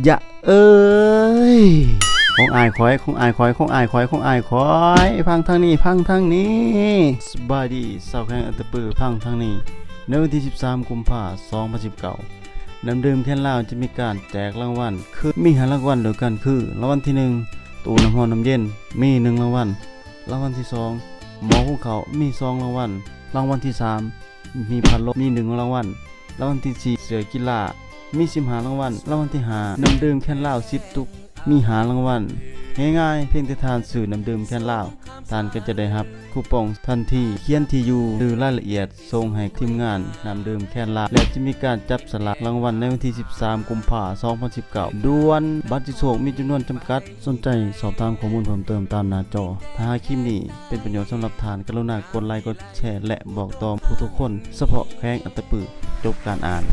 ຢະເອີຍ ຂອງອ້າຍຂ້ອຍ ຂອງອ້າຍຂ້ອຍ ຂອງອ້າຍຂ້ອຍ ຂອງອ້າຍຂ້ອຍ ຂອງອ້າຍຂ້ອຍ ຟັງທາງນີ້ ຟັງທາງນີ້. ສະບາຍດີຊາວແຂວງອັດຕະປື ຟັງທາງນີ້. ໃນວັນທີສິບສາມ ກຸມພາ ສອງພັນສິບເກົ້າ ນ້ຳດື່ມແຄນລາວຈະມີການແຈກລາງວັນ ຄື ມີຫ້າລາງວັນດ້ວຍກັນ ຄື ລາງວັນທີໜຶ່ງ ຕູ້ນ້ຳຮ້ອນນ້ຳເຢັນ ມີໜຶ່ງລາງວັນ, ລາງວັນທີສອງ ໝໍ້ຫຸງເຂົ້າ ມີສອງລາງວັນ, ລາງວັນທີສາມ ມີພັດລົມ ມີໜຶ່ງລາງວັນ, ລາງວັນທີສີ່ ເສື້ອກິລາ ມີສິບຫ້າລາງວັນ, ລາງວັນທີຫ້າ ນ້ຳດື່ມແຄນລາວສິບຕຸກ ມີຫ້າລາງວັນ. ງ່າຍໆ ພຽງແຕ່ທ່ານຊື້ນ້ຳດື່ມແຄນລາວ ທ່ານກໍຈະໄດ້ຮັບຄູປອງທັນທີ. ຂຽນທີ່ຢູ່ ຫຼື ລາຍລະອຽດ ສົ່ງໃຫ້ທີມງານນ້ຳດື່ມແຄນລາວ ແລະ ຈະມີການຈັບສະຫຼາກລາງວັນໃນວັນທີສິບສາມ ກຸມພາ ສອງພັນສິບເກົ້າ. ດ່ວນ! ບັດຊິໂຊກມີຈຳນວນຈຳກັດ. ສົນໃຈສອບຖາມຂໍ້ມູນເພີ່ມເຕີມຕາມໜ້າຈໍ. ຖ້າຫາກຄລິບນີ້ເປັນປະໂຫຍດສຳລັບທ່ານ, ກະລຸນາກົດໄລ, ກົດແຊ ແລະ ບອກຕໍ່ຜູ້ທຸກຄົນ, ສະເພາະແຂວງອັດຕະປື. ຈົບການອ່ານ.